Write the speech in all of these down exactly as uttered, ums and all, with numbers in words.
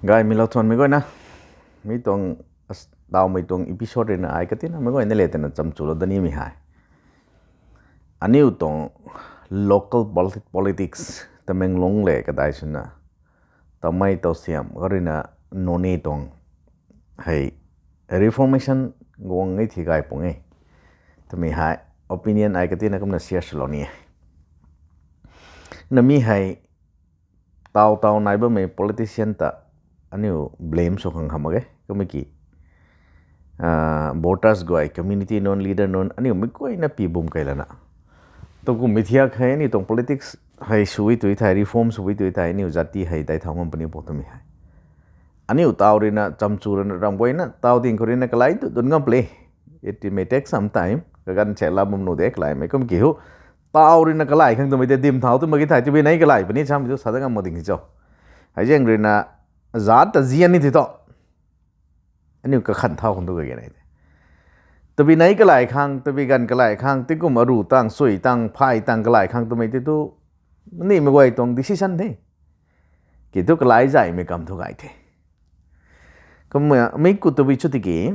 Gaymei lou thuanmei guayna, mi tuang, tawmei tuang episode ruina ai katina meic guayna le twna chamchulou da nimei hei, aniu tuang local politics, Tamenglong le kadai swna, tamei tau siam kha ruina, Noney tuang hei reformation guang e thi gay pung e twmei hei opinion ai katina kumna share swlou ni e. Na mi hei taw taw nai bammei politician ta aniu blame sw khang hamh mak ge. Kumna ki voters guay, community nunc, leader nunc aniu meic guayna pi bum kei lana, tukummei thiak hei aniu tuang politics hei sw tui thei, reform sw tui thei aniu zat ti hei dai thau ngam puni bo twmei hei aniu taw ruina chamchu ruina ram guayna taw ding khou ruina kalai tu dun ngam pale. It may take some time, kaganv che la bam nu de kalaimei kum ki hu. Taw ruina kalai khang twmei tei dim thau tu mak ki thei, tabui nei kalai puni samei tu sa da ngam mak ding cho. Hei zaeng ruina zat ta zian ni ti tu, aniu kakhan thau khang tu kage nai te. Tabui nei kalai khang, tabui ganv kalai khang, tingkum aru tang, sui tang, phay tang kalai khang twmei tei tu, nimei guay tuang decision the. Ki tu kalai zaymei kam thu gay the. Kumna mi ku tabui chu tiki,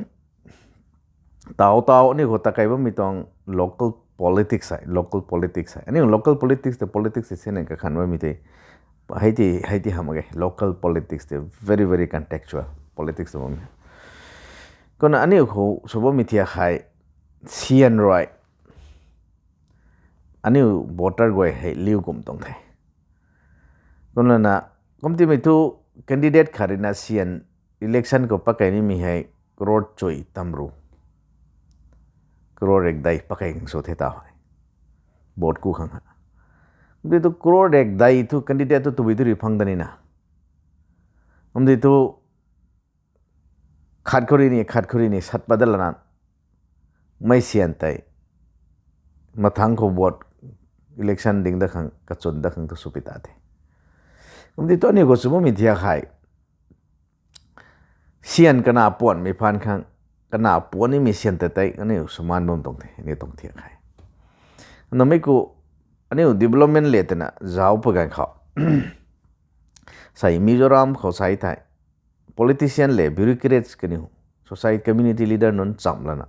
taw taw aniu khou ta kei bammei tuang local politics hei, local politics hei. Aniu local politics tei politics tei sina kakhan bammei tei, hei ti hamh mak ge, local politics tei very very contextual politics tei bammei. Kumna aniu khou sw bammei thiak hei, sian rui aniu voter guay hei liu kum tuang the. Kumlana, kumtimei thu candidate khat ruina sian election khou pakei nimei hei crore chui tamru, crore rikdei pakei khang sw the taw hei, vote ku khang ha. Kumti thu crore rikdei thu candidate thu tabui tu ri phang da nina. Kumti thu khat khou ri ni, khat khou ri ni sat pat da lana, mei sian tei mathangc khou vote, election ding dat khang, kachwn dat khang tu sw pi ta the. Kumti tu aniu khou sw bammei thiak hei, sian kana puanmei phaan khang, kana puan nimei sian tei tei aniu swmaan bam tuang the, aniu tuang thiak hei. Namei ku, aniu development le twna zauc pa ganv khou, sei Mizoram khou sai thei, politician le bureaucrats kaniw, society community leader nunc chamh lana,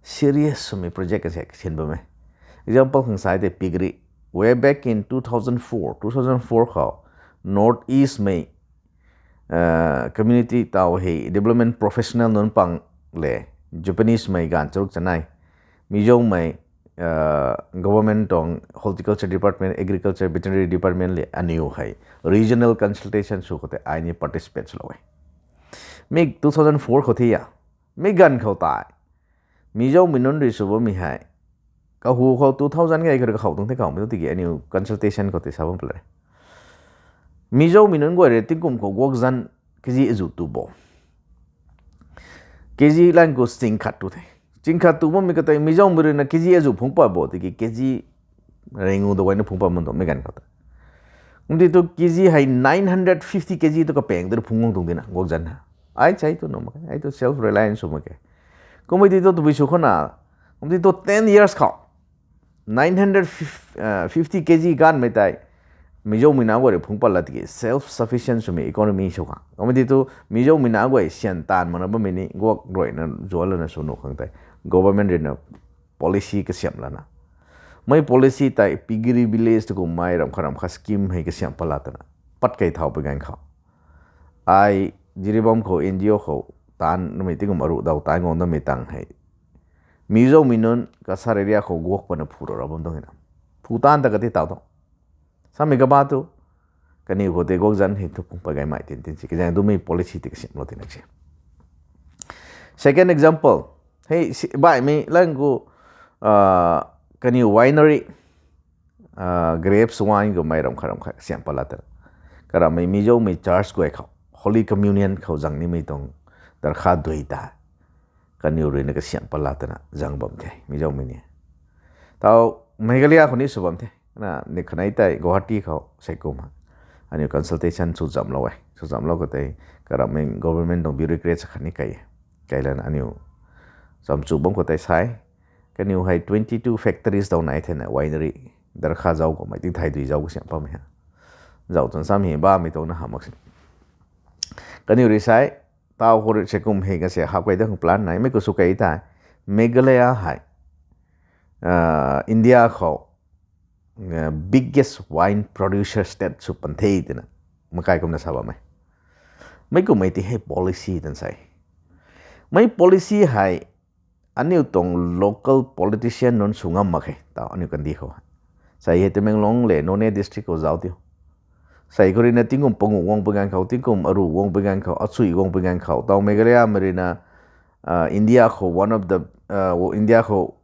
serious swmei project kase kasin bam e. Example khang sai tei piggery, way back in two thousand four, two thousand four khou, North East mei community taw hei development professional nunc pang le, Japanese mei ganv charuk chanei, Mizomei government tuang horticulture department, agriculture, veterinary department le aniw hei regional consultation sw khou tei ai ni participate swlou e. Mi two thousand four khou thi a, mi ganv khou tei Mizomei nunc rui sw bammei hei, kahu khou two thousand gay khou rui kakhou tuang the, kaumei tu tiki aniu consultation khou tei sa bam pala e. Mizomei nunc guay rui tingkum khou guakzan kg azu tu bo. Kg lan khou ching khat tu the. Ching khat tu bammei katei Mizomei ruina kg azu phungc pat bo tiki kg ringu da guayna phungc pat man tuang mi ganv khou ta. Kumti tu kg hei nine hundred fifty kg tu kapaeng tu phungc guang tuang dina guakzan ha. Ai chai tu nuh mak khe, ai tu self reliance sw mak khe. Kummei ti tu tabui sw khou na, kumti tu ten years khou nine hundred fifty kg ganmei tei Mizomei na guay rui phungc pat la tiki self sufficient swmei economy sw khang. Kummei ti tu Mizomei na guay syan taanv makna bammei ni guak ruina zuanlana sw nuh khang tei government ruina policy kasiamh lana, mei policy tei piggery village tu kummei ramh khat ramh khat scheme hei kasiamh pat la twna pat kei thau pui ganv khou, ai Jiribam khou N G O khou taanv namei tingkum aruh daw taanv guang damei tang hei Mizomei nunc Cachar area khou guak pana phu ra ra bam tuang na. Phu taanv ta kati taw tuang. Samei kaba tu, kaniw khou tei guakzan hei thu phungc pat gaymei tin tin si kazaeng dumei policy tei kasiamhlou tina si. Second example, hei baihmei lang khou kaniw winery, grapes wine kummei ramh khat ramh khat kasiamh pat la twna, karamhmei Mizomei church guay khou Holy Communion khou zang nimei tuang darkha dui ta kaniw ruina kasiamh pat la twna zang bam the Mizomei ni. Tau Meghalaya khou ni sw bam the. Na ni khanei tei Guwahati khou seikum ha, aniu consultation sw zamlou e. Sw zamlou khou tei karamhmei government tuang bureaucrats khat ni kei e. Kei lana aniu chamchu bam khou tei sai, kaniw hei twenty two factories daw nai thena winery, darkha zauc kummei tingthai dui zauc kasiamh patmei ha. Zauc twn sam hei bammei tuang na hamh mak si. Kaniw rui sai, tau khou rui se kum hei kase hap kai da khang plan nai, mei khou sw kei tei, Meghalaya hei, ah, India khou, ah, biggest wine producer state sw pan the twna, makai kumna sa bam e. Mei kummei ti hei policy tan sai. Mei policy hei, aniu tuang local politician nunc sw ngam mak khe, tau aniu kandih khou. Sai hei Tamenglong le Noney district khou zauc tiu. Sai khou rui na tingkum pangu guang pui ganv khou, tingkum aru guang pui ganv khou, achui guang pui ganv khou, tau Meghalaya mei rui na, ah, India khou one of the, ah, India khou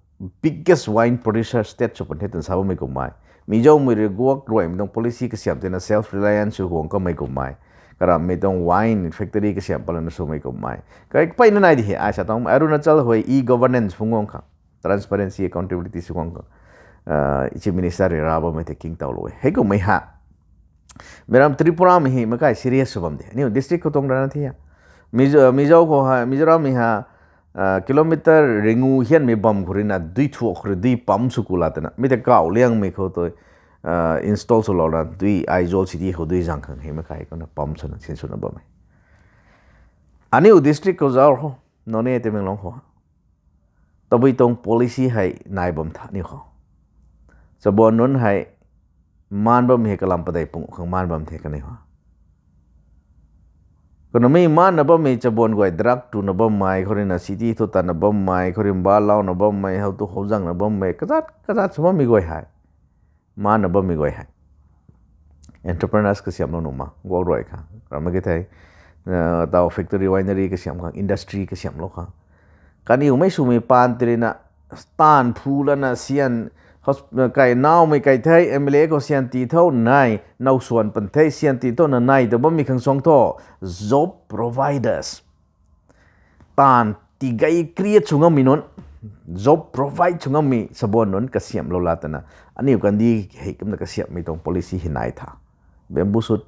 biggest wine producer state sw pan the twna sa bammei kummei. Mizoram mei rui guak ruaimei tuang policy kasiam tina self reliance sw guang kamei kummei. Karammei tuang wine factory kasiam patlana swmei kummei. Kai peyna nai di hei, ai sa tuang Arunachal hei e-governance phung guang khang, transparency, accountability sw guang khang, ah, Chief Minister rui ra bammei tei kingtowlou e. Hei kummei ha. Meiram Tripura mei hei makai serious sw bam de. Aniu district khou tuang rana thi ha. Mizo, Mizo khou ha, Mizoram mei ha, ah, kilometer ringu hianmei bam khou rui na dui thuak khou rui dui pump sw ku la twna. Mi tei kau liangmei khou tu, ah, install swlouna dui Aizawl city khou dui zang khang hei makai kumna pump swna sin swna bam e. Aniu district khou zauc khou, Noney Tamenglong khou, tabui tuang policy hei nai bam tha ni khou. Chabuan nunc hei maan bam hei kalam padeih pung khang maan bam the kaniw ha. Kumna mi maanna bammei chabuan guay drug tuna bammei, khou rui na city thu tana bammei, khou rui mba launa bammei, how tu how zangna bammei, kazat kazat sw bammei guay hei. Maanna bammei guay hei entrepreneurs kasiamlou nuh ma, guak ruai khang. Ramei ke thei, ah, tau factory, winery kasiam khang, industry kasiamlou khang. Kaniw mei swmei paan tirina, taanv phu lana sian, hos-, kai naumei kai thei, M L A khou sian ti tho nai, now swan pan thei, sian ti tho na nai ta bammei khang suang tho, job providers. Taanv tigei create sw ngammei nunc, job provide sw ngammei chabuan nunc kasiamlou la twna, aniu kandih hei kumna kasiammei tuang policy hei nai tha. Bamboo shoot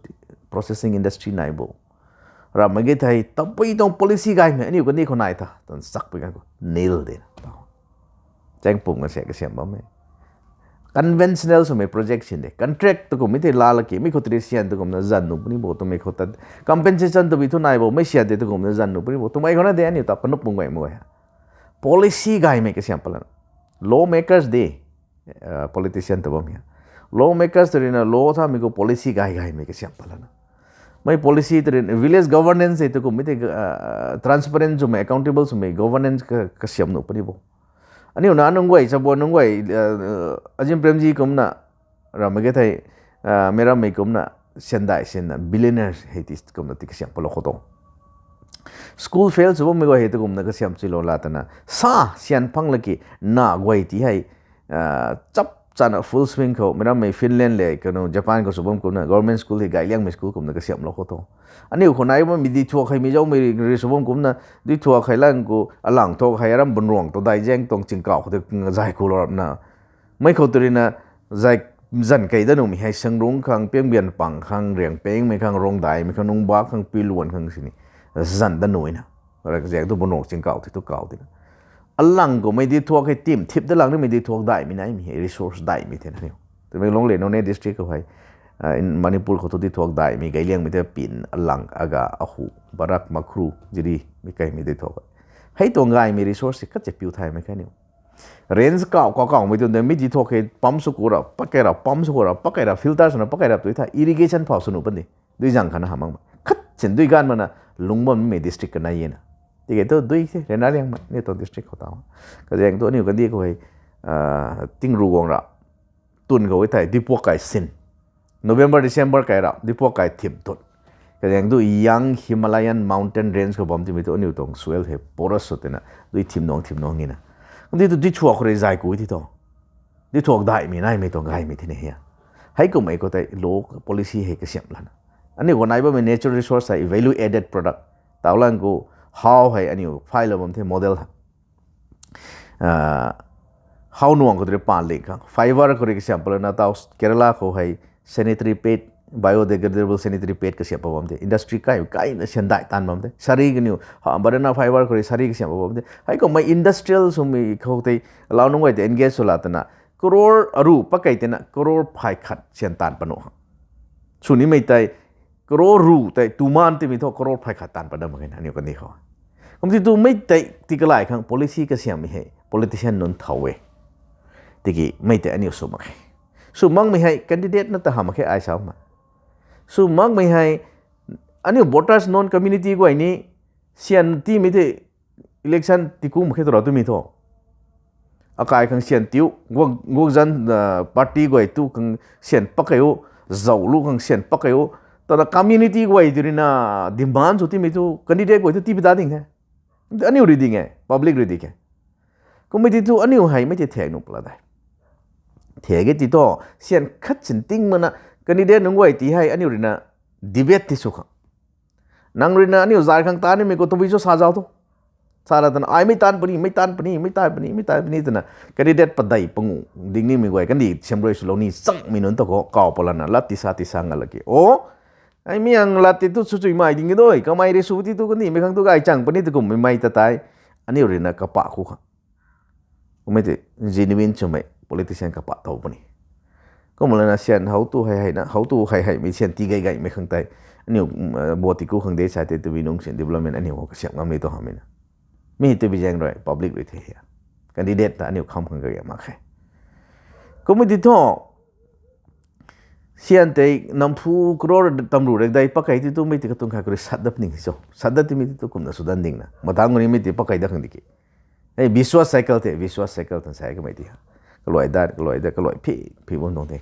processing industry nai bo. Ramei ke thei, tabui tuang policy gaymei aniu kandih khou nai tha, tan chakpui ganv khou nil dena. Chaeng pumna se kasiam bam e. Conventional swmei project sin de. Contract tu kummei tei laa laki, mi khou tei sian tu kumna zan nuh puni bo, twmei khou ta compensation tabui thu nai bo, mei sian tei tu kumna zan nuh puni bo, twmei khou na de aniu ta panup pung guay mei guay ha. Policy gaymei kasiam patlana. Law makers de, ah, politician ta bam hei. Law makers tu rui na law thamei khou policy gay gaymei kasiam patlana. Mei policy tu rui na village governance hei tu kummei tei, ah, transparent swmei, accountable swmei governance ka, kasiam nuh puni bo. Aniu na nunc guay, chabuan nunc guay, ah, Azim Premji kumna, ramei ke thei, ah, meic rammei kumna, siandai sinna, billionaire hei ti kumna ti kasiam patlou khou tuang. School fail sw bammei guay hei tu kumna kasiam chulou la twna. Sa, sian phang laki, na guay ti hei, ah, chap chana full swing khou, meic rammei Finland le, kanu Japan khou sw bam kumna, government school hei gay liangmei school kumna kasiamlou khou tuang. Aniu khou nai bammei dui thuak hei Mizoram mei rui sw bam kumna, dui thuak hei lang khou, alang thuak hei aram bunruang tu dai zaeng tuang chingkauh khou tu zay kulou rapna. Mei khou tu rui na, zay zan kei dat nuhmei hei Sangrung khang, Piangbian pang khang, Riangpengmei khang, Rongdaimei khang, Nungbak khang, Piluan khang sini. Zan dat nuh na. Rak zaeng tu bunruang chingkauh ti tu kau tina. Alang khou mei dui thuak hei tim thip dat lang nimei dui thuak daihmei naimei hei resource daihmei thena aniu. Tamenglong le Noney district khou hei, ah, in Manipur khou thu dui thuak daihmei gay liangmei te pin, alang, aga, ahu, barak, makhru, jiri, mi kaimei dui thuak. Hei tuang gaymei resource se kat se piu thaymei kha aniu. Range kau, kau, kaumei tu de, mi dui thuak hei pump sw ku ra, pakai ra, pump sw ku ra, pakai ra, filter swna pakai ra tu tha, irrigation phau sw nuh pan de. Dui zang khana hamh mak. Khat sin dui ganv mana lungc bammei district kanei e na. Tiki thu dui se, rena liangmei, ni tuang district khou tau. Kazaeng thu aniu kandih khou hei, ah, tingru guang ra. Tun khou e thei, dui puak kai sin. November, December kai ra, dui puak kai thim tut. Kazaeng thu young Himalayan mountain range khou bam timei thu aniu tuang soil hei porous sw tina, dui thim nuang, thim nuang e na. Kandih thu dui thuak khou rui zay ku ti thu. Dui thuak daihmei naimei tuang gaymei thena hei. Hei kummei khou tei law policy hei kasiam lana. Aniu khou nai bammei natural resource hei value added product. Tau lang khou how hei aniu phailou bam the model ha. Ah, how nuang khou tei paan ling khang. Fiber khou rui kasiam patlana tau Kerala khou hei sanitary pad, biodegradable sanitary pad kasiam pat bam the. Industry kai, kaina siandai taanv bam the. Sari kaniw, ha, banana fiber khou rui sari kasiam pat bam the. Hei kummei industrial swmei khou tei, lau nunc guay tei engage sw la twna, crore aru pakai tina, crore phay khat sian taanv pat nuh. Sw nimei tei, crore ru tei tuman timei thu crore phay khat taanv pat dam mak khe na aniu kandih khou. Kum ti tu mei tei ti kalai khang policy kasiammei hei politician nunc thau e. Tiki mei tei aniu sw mak khe. Sw makmei hei candidate na ta hamh mak khe ai sa ma. Sw makmei hei aniu voters non community guay ni syan tiimei tei election tiku mak khe tu ra twmei thu. Akai khang syan tiu, guak, guakzan, party guay tu khang syan pak kei o, zauc lu khang syan pak kei o, tana community guay ti rui na demand sw tiimei tu candidate guay tu tipi ta ding the. Aniu rui ding e, public rui ding e. Kummei ti tu aniu hei mei ti thek nuh pala dai. Thek e ti thu, syan khat sin ting mana candidate nunc guay ti hei aniu rui na debate ti sw khang. Nang rui na aniu zay khang ta nimei khou tabui cho sa zauc tu. Sa la tana, ai mei taanv puni, mei taanv puni, mei taanv puni, mei taanv puni twna candidate padeih pangu ding nimei guay kandih siam rui swlou ni changmei nunc ta khou kaw palana lat tisa tisa nga laki. O, ai mi ang lat ti tu sw chuimei ding e doi, kamei rui sw ti tu kandihmei khang tu gay chang puni tu kummei mei ta tei. Aniu rui na kapa khu khang. Kummei ti genuine swmei politician kapa tow puni. Kumna lana syan how tu hei hei na, how tu hei heimei syan tii gay gaymei khang tei. Aniu, vote ti ku khang de sa tei tabui nung syan development aniu khou kasiam ngam ni tu hamhmei na. Mi tabui zaeng rui public rui the hia. Candidate ta aniu kham khang kage mak khe. Kummei ti thu, syan tei namphu crore tamru rek dai pak kei ti tu mei ti katuang khat khou rui sat dat puni cho. Sat dat timei ti tu kumna sw dan ding na. Matang gu ni mei ti pak kei dat khang di ki. Hei vicious cycle the, vicious cycle tan sai kamei ti ha. Kaluai dat, kaluai dat, kaluai phi, phi bam tuang the.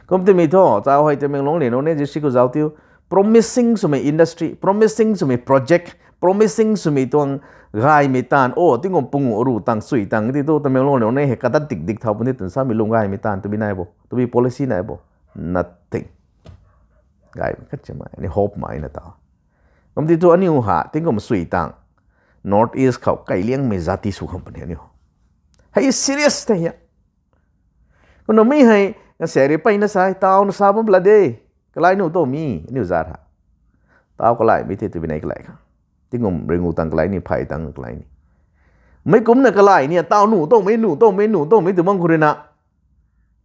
Kum timei thu, chau hei Tamenglong le nunc ne district khou zauc tiu, promising swmei industry, promising swmei project, promising swmei tuang gaymei taanv, o, tingkum pungu ru tang, sui tang, ti tu Tamenglong le nunc ne hei kadat dik dik thau puni tun samei lung gaymei taanv, tabui nai bo, tabui policy nai bo, nothing. Gaymei khat chamei, ani hope mai na ta. Kum ti tu aniu ha, tingkum sui tang, North East khou kailiangmei zat ti sw kham puni aniu. Hei serious the hia. Kumna mi hei, nga se ri peyna sa, taw na sa bam pla de. Kalai nuh tow mi, aniu zat ha. Taw kalaimei the tabui nai kalai khang. Tingkum ringu tang kalai ni, phay tang kalai ni. Mei kumna kalai ni, taw nuh towmei, nuh towmei, nuh towmei tu bang khou rui na.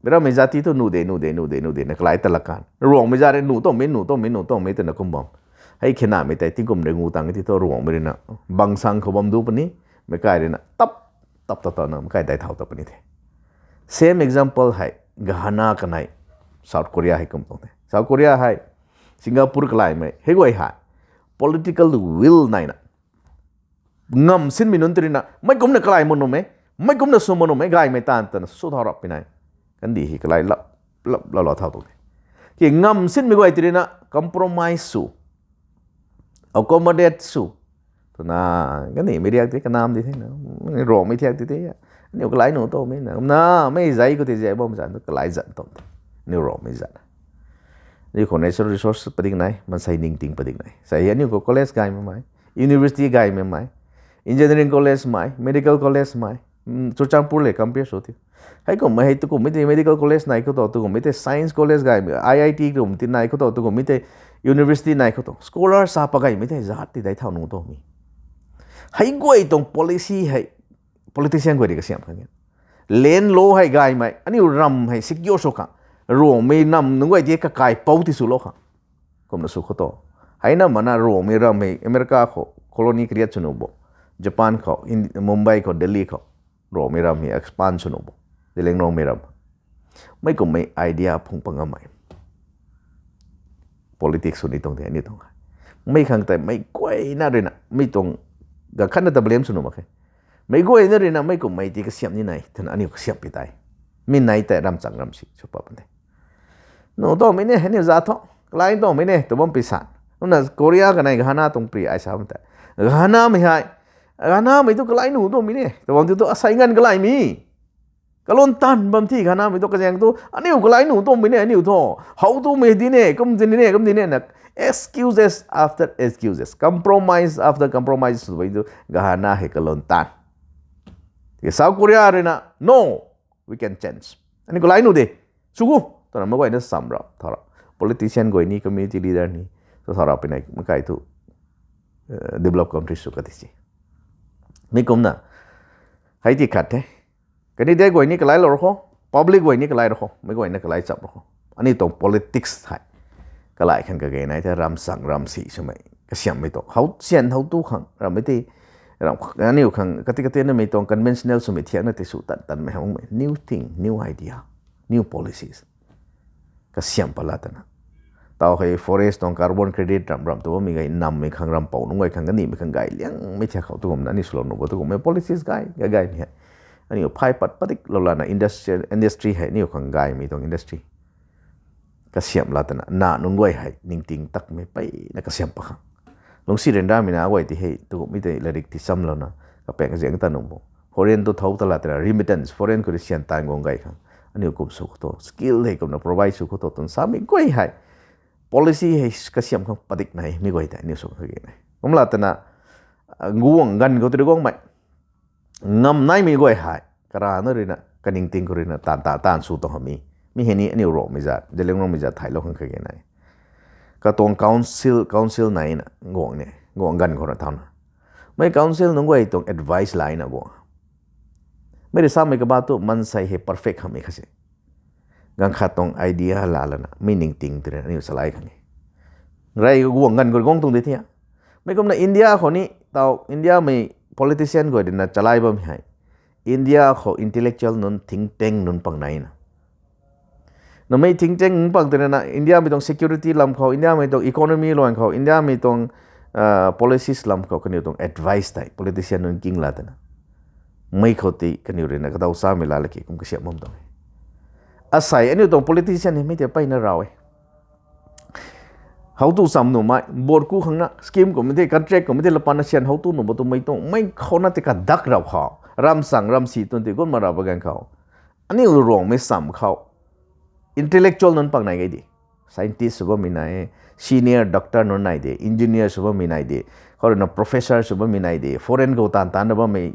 Meic rammei zat ti thu nuh de, nuh de, nuh de, nuh de na kalai ta lak kan. Ruangmei zat rui nuh towmei, nuh towmei, nuh towmei twna kum bam. Hei khenamei tei tingkum ringu tang ti thu Ruangmei rui na. Bangsang khou bam du puni, meic kai rui na. Tap, tap, tap, tap na meic kai dai thau ta puni the. Same example hei, Ghana kanei, South Korea hei kum tuang the. South Korea hei, Singapore kalaimei, hei guay hei, political will nai na. Ngam sinmei nunc ti rui na, mei kumna kalai mak nuh mei, mei kumna sw mak nuh mei, gaymei taanv twna sw thau rap pui nai. Kandih hei kalai lap, lap, lap, lap thau tuang the. Ki ngam sinmei guay ti rui na, compromise sw, accommodate sw. Twna, kandihmei riak ti kanam di the na, Ruangmei thiak ti the. Aniu kalai nuh towmei na, na, mei zai khou ti zai bam zan, kalai zan tuang the. Aniu Ruangmei zan. Aniu khou natural resource padik nai, mansei ningting padik nai. Sei aniu khou college gaymei mei, university gaymei mei, engineering college mei, medical college mei, Churachandpur le compare sw tiu. Hei kummei hei tu kummei tei medical college nai khou tu, tu kummei tei science college gaymei, I I T kum ti nai khou tu, tu kummei tei university nai khou tu. Scholar sa pagaymei tei zat ti dai thau nuh towmei. Hei guay tuang policy hei, politician guay rui kasiam khang e. Land law hei gaymei, aniu ram hei secure sw khang. Ruangmei nam nunc guay ti kakai pou ti swlou khang. Kumna sw khou tu. Hei na mana Ruangmei ram hei America khou colony create sw nuh bo. Japan khou, Mumbai khou, Delhi khou. Ruangmei ram hei expand sw nuh bo. Zeliangrongmei ram. Mei kummei idea phung pang amei. Politics sw ni tuang the, aniu tuang. Mei khang tei mei guayna rui na, mei tuang ga khatna ta blame sw nuh mak khe. Mei guayna rui na, mei kummei ti kasiam ni nai, twna aniu kasiam pi tei. Mi nai tei ramchang ram si, sw pa pan the. Nuh towmei ne, aniu zat thu, kalai towmei ne, tu bam pi san. Kumna Korea kanei Ghana tuang pri ai sa bam tei. Ghanamei hei, Ghanamei tu kalai nuh towmei ne, tu bam ti tu asei nganv kalaimei. Kalun taanv bam thi Ghanamei tu kazaeng tu, aniu kalai nuh towmei ne, aniu thu. How towmei di ne, kum di ne, kum di ne na. Excuses after excuses. Compromise after compromise sw bam tu Ghana hei kalun taanv. South Korea rui na, no, we can change. Aniu kalai nuh de. Sw gu, twna meic guayna sam rap, thau rap. Politician guay ni, community leader ni, sa thau rap pui nai, meic kai tu, developed country sw kati si. Mi kumna, hei ti khat the. Candidate guay ni kalai lou ru khou, public guay ni kalai ru khou, meic guayna kalai chap ru khou. Aniu tuang politics hei. Kalai khang kage nai the ramsang ramsi swmei kasiamhmei tuang how syan how tu khang rammei tei, ram aniu khang kati kati namei tuang conventional swmei thiakna tei sw tan tanmei hamhmei new thing, new idea, new policies kasiamh pat la twna. Tau hei forest tuang carbon credit ram ram tu bammei gay nammei khang, rampou nunc gay khang, kanimei khang gay liangmei thiak khou tu kumna aniu swlou nuh bo tu kummei policies gay gay gaymei hei aniu phay pat padik lou lana industry, industry hei aniu khang gaymei tuang industry kasiamh la twna na nunc guay hei ningting takmei peyna kasiamh pat khang. Lungcsi ryanramei na guay ti hei tu kummei tei larik ti chamlouna kapaeng kaziang ta nunc bo. Foreign tu thou ta la twna remittance, foreign khou rui syan taanv guang gay khang aniu kum sw khou tu, skill hei kumna provide sw khou tu twna samei guay hei policy hei kasiamh khang padik nai, mi guay tei aniu sw khang kage nai. Kum la twna, guang ganv khou tu rui guangmei ngam naimei guay hei karana ruina kaningting khou ruina taanv ta taanv sw tuang hamh mi, mi hei ni aniu Rongmei zat, Zeliangrongmei zat thailou khang kage nai. Katuang council, council naina guang ni guang ganv khou na thauna, mei council nunc guay tuang advice laina guang. Mei rui samei kaba tu mansei hei perfect hamhmei kha se. Ganv khat tuang idea la lana mi ningting twna aniu chalai khang e. Rey guang ganv khou rui guang tuang de thia. Mei kumna India khou ni tau, Indiamei politician guay ruina chalai bammei hei India khou intellectual nunc, think tank nunc pang naina, namei think tank nunc pang twna Indiamei tuang security lam khou, Indiamei tuang economy luan khou, Indiamei tuang policies lam khou kaniw tuang advice tei politician nunc king la twna, mei khou tei kaniw ruina kadaw samei la laki kum kasiamh bam tuang e. Asei aniu tuang politician hei mei tei peyna raw e. How tu cham nuhmei vote ku khang na scheme kummei tei, contract kummei tei lapana syan how tu nuh bo twmei tuang mei khou na tei kadak rau khou ramsang ramsi tun tei gunma rau ba ganv khou aniu Rongmei cham khou intellectual nunc pang nai gay de. Scientist sw bammei nai, senior doctor nunc nai de, engineer sw bammei nai de, khou ruina professor sw bammei nai de, foreign khou taanv taanna bammei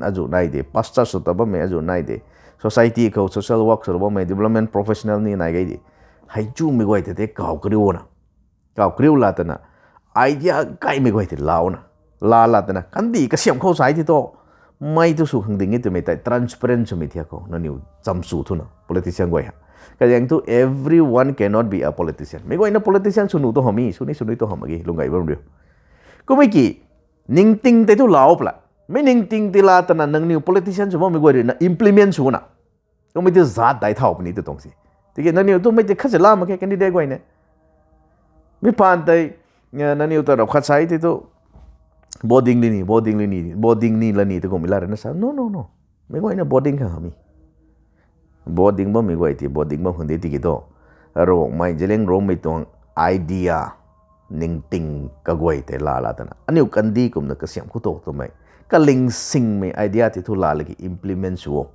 azuh nai de, pastor sw ta bammei azuh nai de, society khou social work sw bammei development professional ni nai gay de. Hei chumei guay tei tei kaw kariuna, kaw kariu la twna, idea gaymei guay tei launa, la la twna kandih kasiamh khou sai tei tu, mei tu sw khang ding e twmei tei transparent swmei thiak khou nangniw cham sw thuna politician guay ha. Kazaeng thu everyone cannot be a politician. Mei guayna politician sw nuh tu hamh mi, sw ni sw ni tu hamh mak ge lung gay bam riu. Kummei ki ningting tei thu lau pla, mei ningting tei la twna nangniw politician sw bammei guay ruina implement swna, kummei tei zat dai thau puni tu tuang si. Tiki nangniw tu mei tei khat si la mak khe candidate guay ne. Mi phaan tei nangniw ta rau khat sai tei tu voting li ni, voting li ni, voting ni la ni tu kummei la rana sa no no no, mei guayna voting khang hamh mi, voting bammei guay tei voting bam khang de tiki tu Rongmei, Zeliangrongmei tuang idea, ningting kaguay tei la la twna aniu kandih kumna kasiamh khou tu twmei, kaling singmei idea tei thu la laki implement sw o.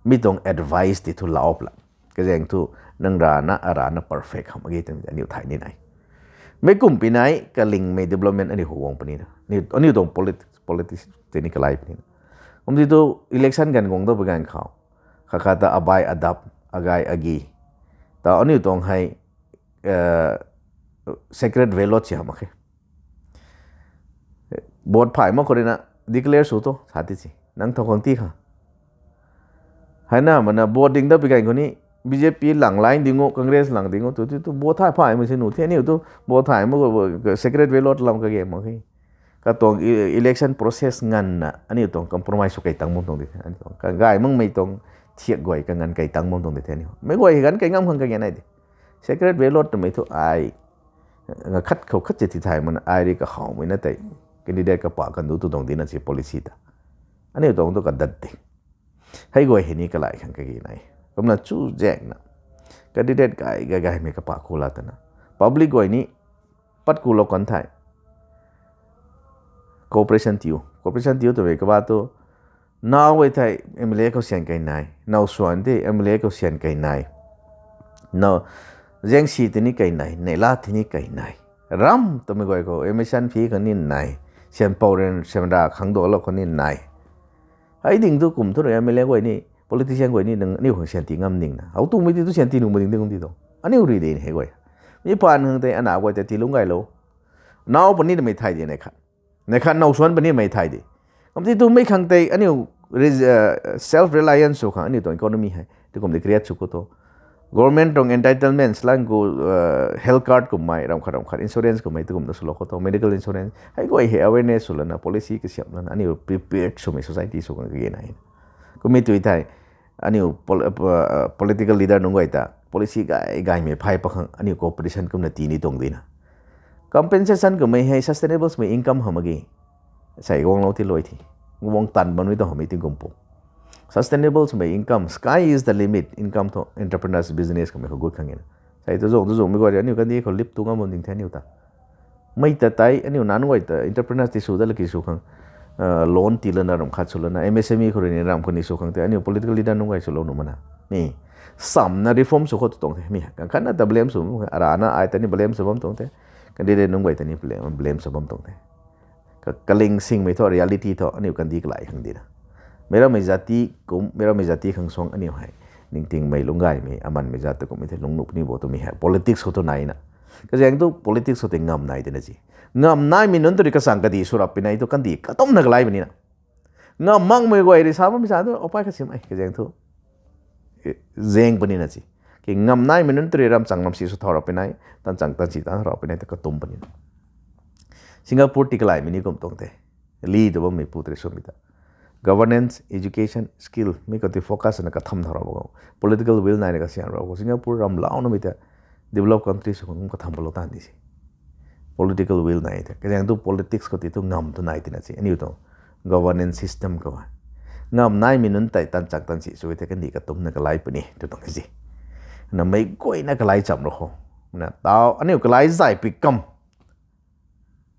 Mi tuang advice tei thu lau pla, kazaeng thu nang rana arana perfect hamh mak ge twmei aniu thay ni nai. Mei kumpi nai kalingmei development aniu khou guang puni na, aniu tuang politics tei ni kalai puni na. Kum ti tu election ganv guang da ba ganv khou, kha kha ta abai adap, agay agi, ta aniu tuang hei secret ballot si hamh mak khe. Vote phay mak khou ruina declare sw tu sa ti si, nang thau khang ti kha. Hei na mana vote ding da pi ganv khou ni BJP lang line ding o, Congress lang ding o tu ti tu vote thay phay mak si nuh the, aniu tu vote thay mak khou secret ballot lam kage mak khe. Katuang election process nganvna aniu tuang compromise sw kai tang bam tuang di the, gay makmei tuang thiak guay kanganv kai tang bam tuang di the aniu. Mei guay hei ganv kai ngam khang kage nai de. Secret ballot twmei thu ai khat khou khat si ti thay mana ai rui kahawmei na tei candidate kapa kan du tu tuang di na si policy ta. Aniu tuang tu kadat de. Hei guay hei ni kalai khang kage nai. Kumna chu zaengna candidate gay gay gaymei kapa ku la twna, public guay ni pat kulou kan thei cooperation tiu, cooperation tiu twmei kaba tu, naw guay thei MLA khou syan kai nai, naw swan tei MLA khou syan kai nai, naw zaengsi tei ni kai nai, neihla tei ni kai nai, ram twmei guay khou mission phi khang ni nai, syanpou ran syanra khang dualou khang ni nai. Hei ding tu kum thu rui MLA guay ni, politician guay ni nang aniu khang syan ti ngam ding na, how tumei ti tu syan ti nuh mak ding de kum ti tu, aniu rui de ni hei guay. Mi phaan khang tei ana guay tei ti lungc gaylou. Naw puni twmei thay de nai khat, nai khat naw swan puni mei thay de. Kum ti tu mei khang tei aniu self reliance sw khang aniu tuang economy hei ti kum de create sw khou tu, Government tuang entitlements lang khou, health card kummei, ramh khat ramh khat insurance kummei tu kumna swlou khou tuang, medical insurance hei guay hei awareness sw lana policy kasiamh lana aniu prepared swmei society sw khang kage nai. Kummei tui thei aniu political leader nunc guay ta policy gay gaymei phay pakhang aniu cooperation kumna tii ni tuang dina. Compensation kummei hei sustainable swmei income hamh mak ge. Sei guanglou ti luai thi, guang tan bam ni tuang hamhmei tingkum pu. Sustainable swmei income, sky is the limit income thu entrepreneurs business kummei khou gut khang e na. Sei tu zung tu zungmei guay aniu kandih khou lip tu ngam bam ding the aniu ta. Mei ta tei aniu nunc guay ta entrepreneurs ti sw dat laki sw khang loan tii lana ramh khat sw lana M S M E khou rui ni ramh khou ni sw khang tei aniu political leader nunc guay swlou nuh mana. Ni samna reform sw khou tu tuang the mi kang khatna ta blame sw, arana ai ta ni blame sw bam tuang the, candidate nunc guay ta ni blame sw bam tuang the. Kaling singmei thu reality thu aniu kandih kalai khang dina. Meic rammei jati kum, meic rammei jati khang suang aniu hei ningtingmei lungc gaymei amanmei jat ta kummei the lungnuh puni bo twmei hei politics khou tu naina. Kazaeng thu politics khou tei ngam nai tina si. Ngam naimei nunc tu rui kasang kadi sw rap pui nai tu kandih katumna kalai puni na. Ngam makmei guay rui sa bammei sa tu apai kasim e kazaeng thu zaeng puni na si. Ki ngam naimei nunc tu rui ramchang ramsi sw thau rap pui nai, tanchang tansi tan rap pui nai ta katum puni na. Singapore ti kalaimei ni kum tuang the. Li tu bammei pu tu rui swmei ta governance, education, skill mi khou ti focus na katham thau rap khou, political will naina kasiam rap khou Singapore ram launamei ta developed country sw khang katham palou tan di si. Political will nai the kazaeng thu politics khou ti thu ngam tu nai tina si aniu tuang governance system khou e. Ngam naimei nunc tei tanchak tansi sw the kandih katumna kalai puni tu tuang si. Na meic guayna kalai cham rap khou na tau aniu kalai zay pui kam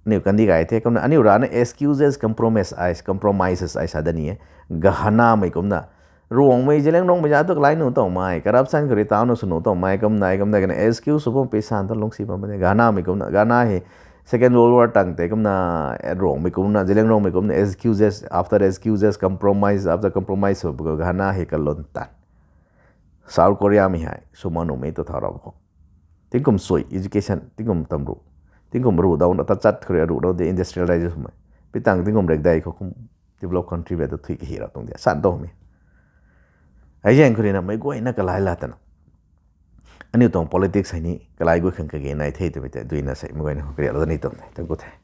aniu kandih gay the kumna aniu rana excuses, compromise, compromises ai sa dat ni e. Gahanamei kumna Ruangmei, Zeliangrongmei zat tu kalai nuh tuang mei, corruption khou rui tau nuh sw nuh tuang mei, kumna kumna kana excuse sw bam pui san tu lungcsi bam puni. Gahanamei kumna, gahana hei Second World War tang tei kumna Ruangmei kumna, Zeliangrongmei kumna excuses after excuses, compromise after compromise sw bu khou gahana hei kalun tan. South Koreamei hei swman nuhmei tu thau rap khou tingkum sui education, tingkum tamruh, tingkum ruh dauna tachat khou rui aruh dau de industrialization mei. Pitang tingkum rekdei khou kum developed country ba tu thui kahi rap tuang de san tuang mi. Hei zaeng khou rui na meic guayna kalai la tana aniu tuang politics hei ni kalai gut khang kage nai the twmei tei duina sei meic guayna khou kariaklou ni tuang the. Thank you the.